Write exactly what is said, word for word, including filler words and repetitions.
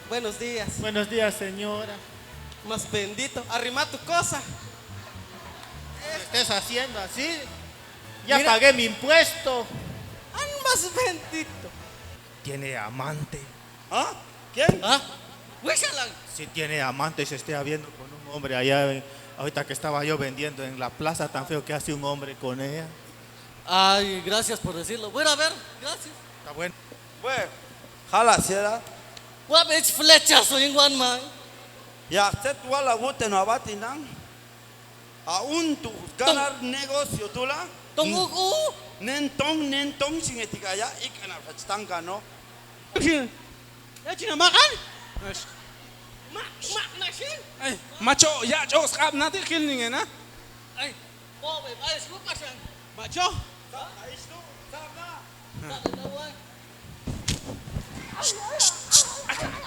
Buenos días. Buenos días, señora. Mas Bendito, arrima tu cosa. ¿Qué estés haciendo así? Ya pagué mi impuesto. An Mas Bendito. Tiene amante. ¿Ah? ¿Quién? ¿Ah? Wih, salah. Si tiene amante, se esté viendo con un hombre allá. Ahorita que estaba yo vendiendo en la plaza, tan feo que hace un hombre con ella. Ay, gracias por decirlo. Voy a ir a ver, gracias. Está bueno. Bueno, jala, sierra. Wah, bitch, flechazo in one man. Ya, set wala wute no abati nan. A un tu ganar negocio tula. Tong uk u. Nen tong, nen tong, singe tiga ya, ik ana fach tangka no. Ya cina makan. Mak, mak, nasin. Eh, maco, ya cok sekap nanti kil nih na. Ay, oh, baik, baik, suka sang. Maco. Tak tahu, ay.